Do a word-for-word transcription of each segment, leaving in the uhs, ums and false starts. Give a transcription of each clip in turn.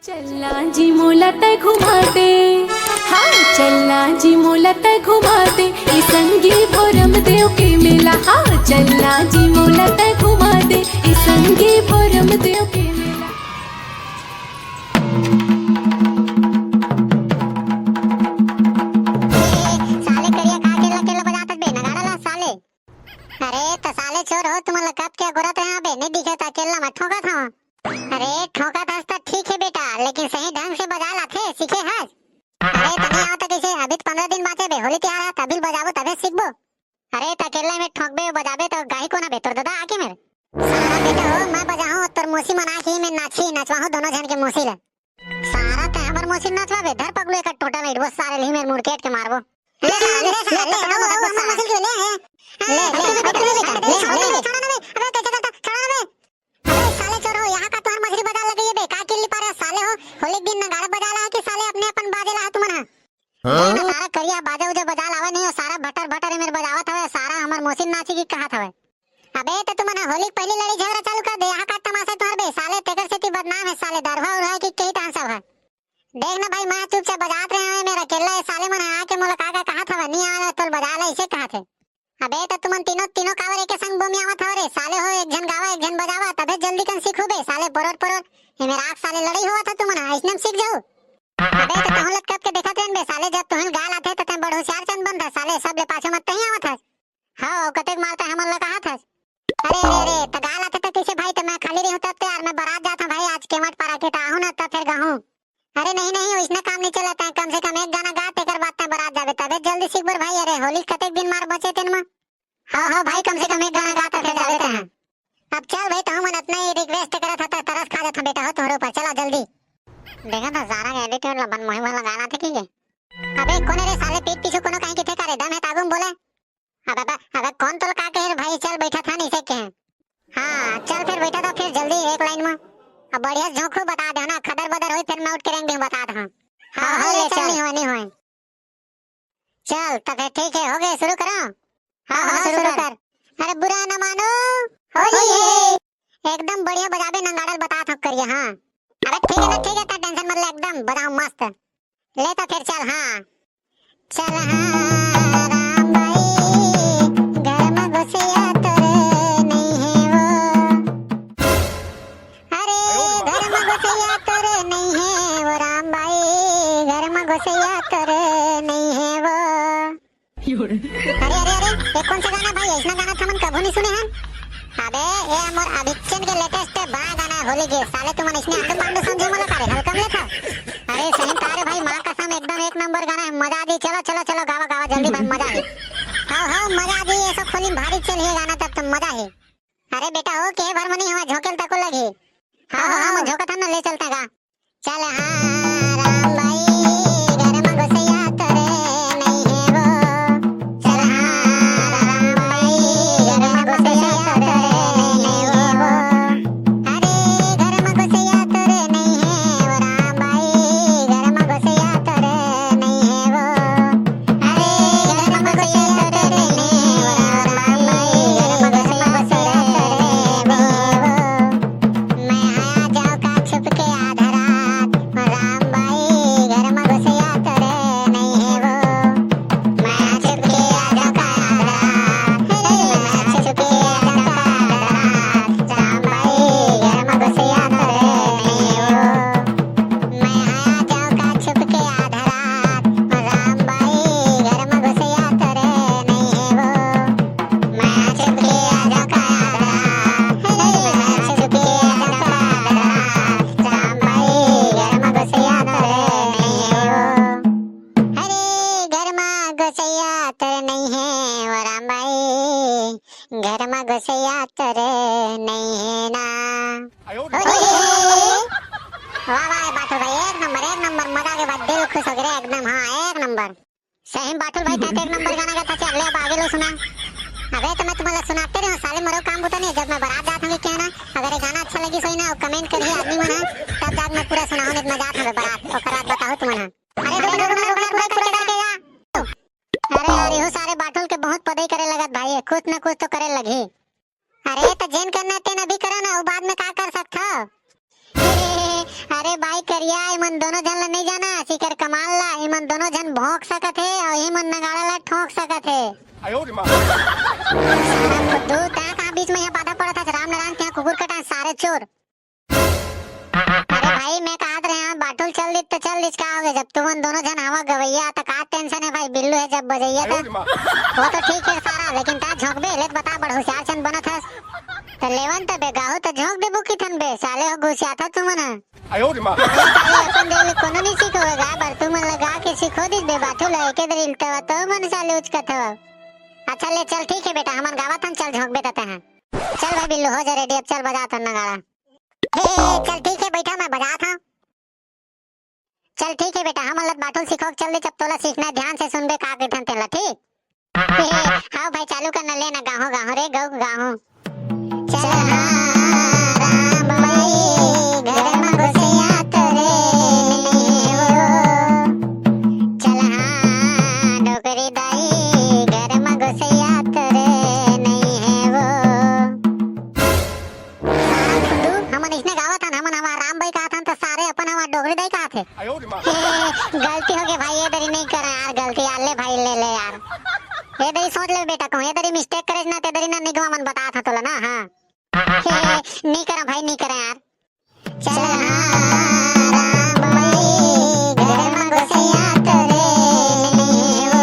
चलना जी मोला तै घुमा दे, हाँ चलना जी मोला तै घुमा दे, ई संगी भोरम देव के मेला। हाँ चलना जी मोला तै घुमा दे, ई संगी भोरम देव के मेला। साले करिया का केला केला बजात बे नगाड़ा ला साले। अरे त साले चोर हो, तुमन ला कब के अगोरत रहे बे, नहीं दिखे त अकेला म ठोकत हव। अरे ठोकत हस त ठीक हे बेटा, लेकिन सही ढंग से बजा लाथे, सीखे हस? अरे त नहीं आवत कइसे, अभी त पंद्रह दिन बाचे बे, होली तिहार हे, अभी बजाबो तभे सीखबो। अरे त अकेला में ठोकबे बजाबे त गाही कोन बे, तोर ददा आके मेर? सारा बेटा हो, मैं बजाहूँ, तोर मौसी मन आके ही में नाची, नचवाहूँ दोनों झन के मौसी ला। सारा तै हमर मौसी नचवाबे, धर पगलू एक टोटा में इड़बो, सारे ली मेर मुड़केट के मारबो। ले सारा, ले सारा, ले, ले, ले, ले, ले, ले, ले, ले, ले, ले, ले, ले, छोड़ा ना बे, छोड़ा ना बे, अबे कैसे करता, छोड़ा ना बे। अबे साले चोर हो, यहाँ का तुहर मछली बाजार लगे ये बे, का किल्ली पारे साले हो, होली के दिन नगाड़ा बजा ला कि साले अपने अपन बाजे ला तुमन हा? हाँ? ना सारा करिया बाजा उजा बजा लावे नहीं हो, सारा भटर भटर मेर बजावत हवे, सारा हमर मौसी नाची की कहत हवे। अबे त तुमन हा होली के पहली लड़ाई झगड़ा चालू कर दे, यहाँ का तमाशा तुहर बे, साले तेकर सेती बदनाम हे साले, दरभा उरभा की कही तान सब हा। देख ना भाई, मैं चुपचाप बजात रहे हवे, मेर अकेला ये साले मन आके मोला का का कहत हवे, नहीं आवे तोल बजा ला, इसे कहत हे। अबे त तुमन तीनों, तीनों काबर एके संग बोमियावत हव रे? साले हो, एक झन गावा, एक झन बजावा, तभे जल्दी कन सीखू बे, साले पोरोर पोरोर। एमे राख साले लड़ई होवत ह तुमन ह, अइसने म सीख जाऊ। अबे त तहूं लग कब के देखत रेन बे, साले जब तुहिन गाल आथे त तैं बड़ होशियार चंद बनथस, साले सब ले पाछू मत तहीं आवत हस। हव, कतेक मारता हमन ल कहत हस। अरे, अरे, अरे, त गाल आथे त कइसे भाई, त मैं खाली रही हूं तब त यार, मैं बरात जात हूं भाई, आज केवट पारा के त आहूं न त फेर गहूं। अरे नहीं, नहीं, वइसना काम नहीं चलत हे। कम से कम एक गाना गा, तेकर बाद तैं बरात जाबे, तबे जल्दी सीख बर भाई। अरे होली कतेक दिन मार बचे तेन म। हाँ, हाँ भाई, कम से कम एक गाना गा, त फेर जाबे तैं। अब चल भाई, तहूं मन अतना ही request करत हव, त तरस खा जात हव बेटा हो तोहरे ऊपर। चला जल्दी। देखा त सारा के attitude ला बन मोही वाला गाना थे की के। अबे कोन रे साले, पीठ पीछू कोनो कहीं किथे का रे, दम हे त आगू म बोले। अबे, अबे, अबे, कौन तोला का कहे रे भाई? चल, बैठा था, नहीं से कहे। हाँ, चल फिर बैठा था, फिर जल्दी एक लाइन में। अब बढ़िया झोंकू बता दे ना, खदर बदर होई, फिर मैं उठ के रेंग भी बता दे। हाँ, हाँ, हाँ, ले ले चल, चल। नहीं होए, नहीं होए। चल, तो फिर ठीक है, हो गए, शुरू करो। हाँ, हाँ, हाँ, शुरू शुरू कर। कर। अरे बुरा ना मानो, होली होली है। है। एकदम बढ़िया बजाबे नंगाड़ल बता था करिए, हाँ। अबे ठीक है ना, ठीक है, तो tension मत ले, एकदम बजाओ मस्त। ले तो फिर चल, हाँ। चल हाँ राम बाई, घर म गोसैया तोर नइ हे वो। अरे घर म गोसैया तोर नइ हे वो राम बाई, घर म गोसैया तोर नइ हे वो। अरे, अरे, अरे, ये कौन सा गाना भाई? ऐसना गाना तो हमन कभू नहीं सुने हन। अबे, ये मोर अभिक्षण के latest बा गाना होली के। साले तुमन इसने आंडू पांडू समझे मोला का रे? हल्का में लेथव। अरे, सही तारे भाई, माँ कसम एकदम एक नंबर गाना है, मजा आ दी। चलो, चलो, चलो, गावा, गावा, जल्दी भाई, मजा है। हाँ, हाँ, मजा आ दी, ऐसा खोली में भारी चल ये गाना तब तो मजा है। अरे बेटा हो, के भर मनी हवा झोंकेल तको लगी। हाँ, हाँ, हाँ, हाँ। झोंकत हन ना, ले चलता गा। चल हाँ राम बाई, घर म गोसैया तोर नइ हे वो। चल हाँ राम बाई, घर म गोसैया तोर नइ हे वो। अरे घर म गोसैया तोर नइ हे वो राम बाई, घर म गोसैया तोर नइ हे वो। अरे घर म गोसैया तोर नइ हे वो राम बाई, घर म गोसैया तोर नइ हे वो। मैं आ जाओं का छुप के आधा रात, राम बाई, घर म गोसैया तोर नइ हे वो। मैं आ छुप के आ जाओं का आधा रात, हे, मैं आ छुप के आ जाओं का आधा रात, राम बाई, घर म गोसैया तोर नइ हे वो। मैं आ जाओं का छुप के आधा रात, राम बाई, घर म गोसैया तोर नइ हे वो। मैं छुप के आ जाओं का आधा रात, हे, मैं छुप के आ जाओं का आधा रात, राम बाई, घर म गोसैया तोर नइ हे वो। अरे, घर म गोसैया तोर नइ हे वो राम बाई, घर म गोसैया तोर नइ हे ना। अयो। अरे, वाह, वाह, बाठुल भाई, एक नंबर, एक नंबर, मजा के बाद दिल खुश हो गया रे, एकदम, हाँ, एक नंबर। सही में बाठुल भाई, तैं तो एक नंबर गाना गाथस, चल ले अब आगे लो सुना। अबे तो मैं तुम्हारा सुनाते रहे हूँ, साले मरो काम होता नहीं, जब मैं बारात जात हूँ क्या ना, अगर ये गाना अच्छा लगी सोई ना, comment करिए आदमी मन, तब जाके मैं पूरा सुनाऊँ, नहीं तो मैं जात हूँ बारात, ओकर बाद बताओ तुमन। अरे रुक, रुक, रुक, रुक, रुक, रुक, रुक, रुक, रुक, रुक, अरे यार, इहो सारे बाठुल के बहुत पदई करे लगत भाई, कुछ न कुछ तो करे लगही। अरे, त जेन करना तेन अभी करो ना, वो बाद में का कर सकत हो? अरे, अरे भाई, करिया, इमन दोनों झन ला नहीं जाना, सिकर कमाल ला, इमन दोनों झन भोंक सकत हे अउ इमन नगाड़ा ला ठोंक सकत हे। अयो रे माँ। सारा फुद्दू, तैं कहाँ बीच में यहाँ बाधा पड़त हस? राम नारायण के यहाँ कुकुर कटा, सारे चोर। अरे भाई, मैं कहत रहे हँव, बाठुल चल दिस त चल दिस, का होगे? जब तुमन दोनों झन हवा गवैया, त का tension हे भाई? बिल्लू हे जब बजैया अयो त। रे माँ। वो तो ठीक हे सारा, लेकिन तैं झोंकबे, ले त बता, बड़ होशियार चंद बनत हस। त लेवन त बे, गाहू त झोंक देबो किथन बे, साले हो घुसियाथव तुमन ह। अयो रे माँ। अबे साले, अपन जगह ले कोनो नहीं सीखोगे, गा बर तुमन ला गा के सिखो दिस बे, बाठुल ला एके दरी ल त, तो मन साले उचकत हव। अच्छा ले, चल ठीक हे बेटा, हमन गावत हन, चल झोंकबे त तैं ह। चल भाई बिल्लू, हो जा ready, अब चल बजात हन नगाड़ा। हे, चल ठीक हे, बइठा, मैं बजात हँव। चल ठीक हे बेटा, हमन ला बाठुल सिखोक चल दे, जब तोला सीखना हे, ध्यान से सुनबे का कहिथन तेला, ठीक? हे, हव भाई, चालू कर ना, ले ना, गाहूँ, गाहूँ रे, गऊ, गाहूँ। चल हाँ, राम बाई, घर म घुसिया तोरे नहीं हे वो। चल हाँ, डोकरी दाई, घर म घुसिया तोरे नहीं हे वो। सारा फुद्दू, हमन इसने गावत हन, हमन हमार राम बाई कहत हन, त सारे अपन हमार डोकरी दाई कहत हे। अयो रे माँ। हे, गलती होगे भाई, ए दरी नहीं करँव यार, गलती यार, ले भाई, ले, ले यार। ए दरी सोच ले बेटा, कहूँ ए दरी mistake करेस ना, ते दरी ना निगवा मन बतात हँव तोला ना, हाँ। हे, नहीं करँव भाई, नहीं करँव यार। चल हाँ, राम बाई, घर म घुसिया तोरे नहीं हे वो।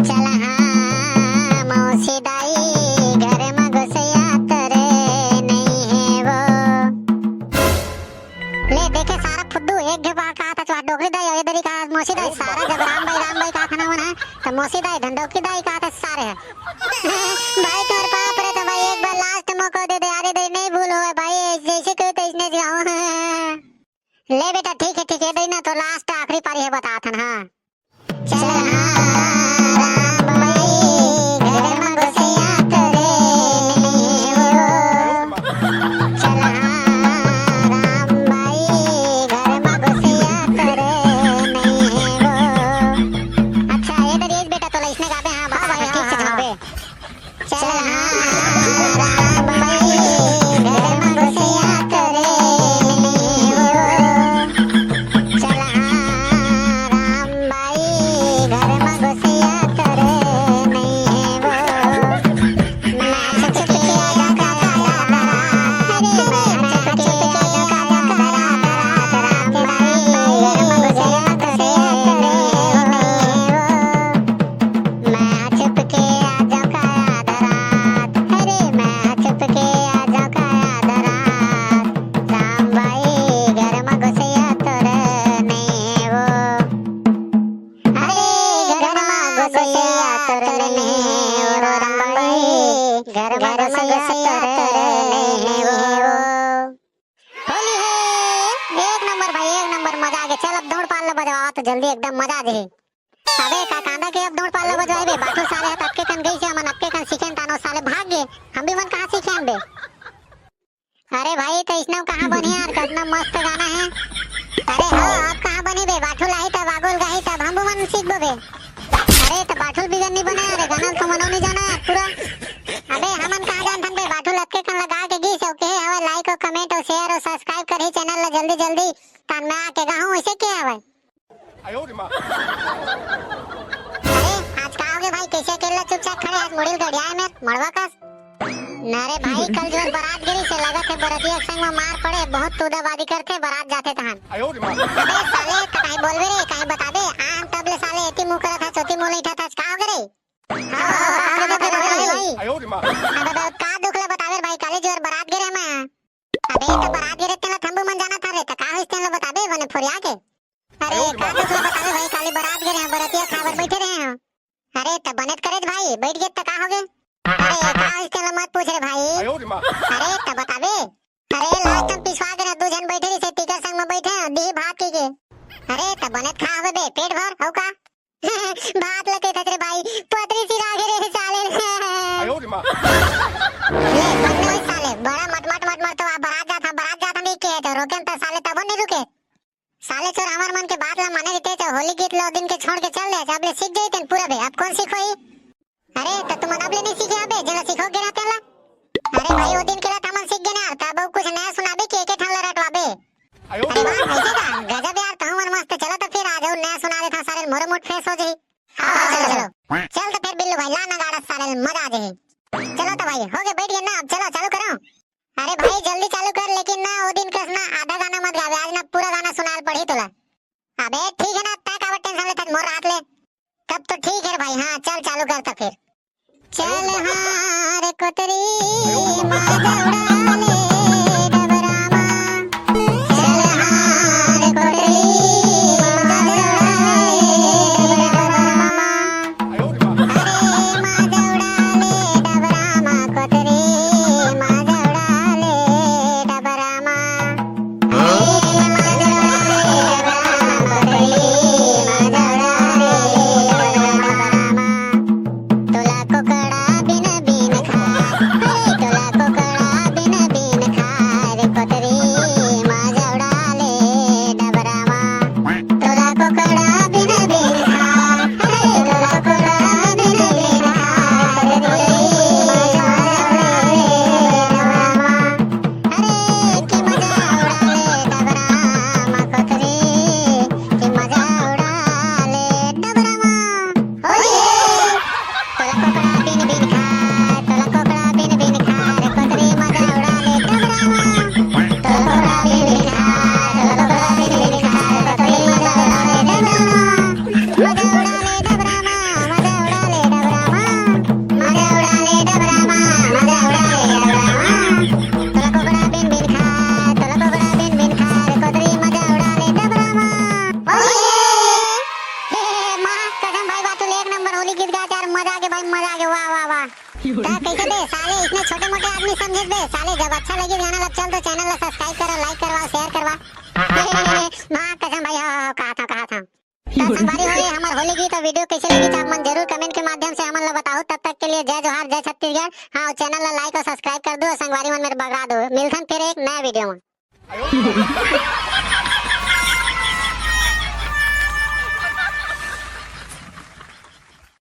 चल हाँ, मौसी दाई, घर म घुसिया तोरे नहीं हे वो। ले देखे सारा फुद्दू, एक घे बार कहत हस डोकरी दाई, ए दरी कहत हस मौसी दाई, सारा जब राम बाई, राम बाई कहत हन हमन ह, त मौसी दाई, धन डोकरी दाई कहत हस सारे ह। भाई तोर पाँव परत हँव भाई, एक बार last मौका दे दे, अरे दे, नहीं भूल होवय भाई, जइसे कहे तइसने जाओ। ले बेटा, ठीक हे, ठीक हे, दे ना, तो last आखिरी पारी हे, बतात हन, हाँ। चल हाँ, राम बाई, घर म घुसिया तोरे नहीं हे वो। चल हाँ, राम बाई, घर म घुसिया तोरे नहीं हे वो। अच्छा, ए दरी बेटा, तोला इसने गाबे, हाँ, बस, हाँ भाई, ठीक से हाँ, गाबे। चल हाँ, राम बाई, घर म घुसिया तोरे नहीं हे वो। चल हाँ, राम बाई, घर म घुसिया तोरे नहीं हे वो। नाच के आजा काला रात, अरे नाच के आजा काला रात, राम बाई, घर म घुसिया तोरे नहीं हे वो। मैं चुपके आ जाऊं का आधा रात, अरे मैं चुपके आ जाऊं का आधा रात, राम भाई घर में घुसिया तोर नहीं है वो। अरे घर में घुसिया तोर नहीं है वो, राम भाई घर में घुसिया तोर नहीं है वो। होली है, एक नंबर भाई, एक नंबर, मजा आ गया। चल अब दौड़ पाल लो, बजवाओ तो जल्दी, एकदम मजा आ जाए। अबे का कांदा के अब दौड़ पाल लो बजवाई बे, बाठुल साले ह त अतके कन गई से, हमन अतके कन सीखेन तानो साले भाग गे, हम भी मन कहाँ सीखेन बे। अरे भाई, तो इसने कहाँ बनी यार, कितना मस्त गाना है। अरे हो, अब कहाँ बनी बे, बाठुल आही तब आगोल गाही तब हम मन सीखबो बे। अरे तो बाठुल बिगन नहीं बना यार, गाना तो मनो नहीं जाना यार पूरा। अबे हमन कहाँ जानथन बे, बाठुल अतके कन लगा के गी से, ओके हवे, like और comment और share और subscribe करही channel ला जल्दी जल्दी, तान मैं आके गाहूँ, ऐसे के हवे। अयो रे माँ। अरे, आज का होगे भाई, कैसे अकेला चुपचाप खड़े, आज मुड़ी ल गड़ियाए में मड़वा कस। ना रे भाई, कल जोर बारात गे रिहिसे, लगत हे बरतिया के संग में मार पड़े, बहुत तूदाबादी करथे बारात जाथे तहन। अयो रे माँ। अबे साले, त काहे बोलबे रे, काहे बताबे, आ हम तब ले साले एती मुंह करत हस, ओती मुंह लइठत हस, का होगे रे? हाँ, हाँ, हाँ, हाँ, हाँ, हाँ, हाँ, भाई। अयो रे माँ। अबे, अबे, का दुख ला बताबे रे भाई, काली जोर बारात गे रहे मैं। अबे, त बारात गे रहे तेला थम्बू मन जाना था रे, त का होइस तेला बताबे, बने फोरिया के। अरे, का दुख ला बताबे भाई, काली बारात गे रहे, बरतिया खाए बर बैठे रहे हैं। अरे, त बने त करे भाई, बैठ गे त का होगे? अरे, का होइस तेला मत पूछ रे भाई। अरे, त बताबे। अरे, last में पिसवा गे रहे, दू झन बैठे रिहिसे, टीकर संग में बैठे हैं, दिही भात कहिके। अरे, त बने त खा होबे बे, पेट भर, हउ का? भात ल कहिथस रे भाई, पतरी सिरा गे रे साले। ले, बन्ने होइस साले, बड़ा मटमट मटमट तो आ बारात जात हन, बारात जात हन, नहीं कहे तो रोके त साले तबो नहीं रुके। साले चोर हमर मन के बात ला माने रहिते, तो होली गीत ला ओ दिन के छोड़ के चल दे, अब ले सीख जइतेन पूरा बे, अब कौन सीखोही? अरे, त तुमन अब ले नहीं सीखे हबे, जेला सिखो गे रहा तेला? अरे भाई, ओ दिन के ला त हमन सीख गे ना, त अब कुछ नया सुनाबे कि एके ठन ला रटवाबे? अरे वाह, ऐसे का? गजब यार, तहूं मन मस्त। चलो तो फिर आ जाओ, नया सुना देता सारे, मोरो मूड फ्रेश हो जाई। हाँ, चलो, चलो। चल तो फिर बिल्लू भाई, ला नगाड़ा सारे, मजा आ जाई। चलो तो भाई, हो गए, बैठ गए ना, अब चलो, चालू करो। अरे भाई, जल्दी चालू कर, लेकिन ना, वो दिन कस ना आधा गाना मत गावे, आज ना पूरा गाना सुनाल पड़ी तोला। अबे ठीक है ना, तय काबर टेंशन लेथस, मोर रात ले। तब तो ठीक है रे भाई, हाँ, चल चालू कर तो फिर। चल हाँ रे कोतरी, माजा उड़ा ले डबरा मा। चल हाँ रे कोतरी, माजा उड़ा ले डबरा मा। अरे माजा उड़ा ले डबरा मा कोतरी, माजा उड़ा ले डबरा मा। अरे कि मजा उड़ा ले डबरा मा कोतरी, कि मजा उड़ा ले डबरा मा। होली है। तोला कोकड़ा बिन बिन खा, तोला कोकड़ा बिन बिन खा रे कोतरी, मजा उड़ा ले डबरा मा। तोला कोकड़ा बिन बिन खा, तोला कोकड़ा बिन बिन खा रे कोतरी, मजा उड़ा ले डबरा मा। मजा उड़ा ले डबरा मा, मजा उड़ा ले डबरा मा। मजा उड़ा ले डबरा मा, मजा उड़ा ले डबरा मा। तोला कोकड़ा बिन बिन खा, तोला कोकड़ा बिन बिन खा रे कोतरी, मजा उड़ा ले डबरा मा। होली है। हे, हे, माँ कसम भाई, बा तू एक नंबर होली गीत गाय यार, मजा आ गया भाई, मजा आ गया, वाह, वाह, वाह। तो कैसे बे साले, इतने छोटे मोटे आदमी समझे बे साले, जब अच्छा लगे गाना लब चल तो चैनल ला सब्सक्राइब करो, लाइक करवाओ, शेयर करवा। हे, हे, हे, हे, माँ कसम भाई, हाँ, हाँ, हाँ, कहा था, कहा था। तो संगवारी हो, ये हमर होली गीत और वीडियो कैसे लगी, आप मन जरूर कमेंट के माध्यम से हमन ला बताओ। तब तक के लिए जय जोहार, जय छत्तीसगढ़। हाँ, चैनल ला लाइक और सब्सक्राइब कर दो, संगवारी मन मेरे बगरा दो। मिलथन फिर एक नया वीडियो में।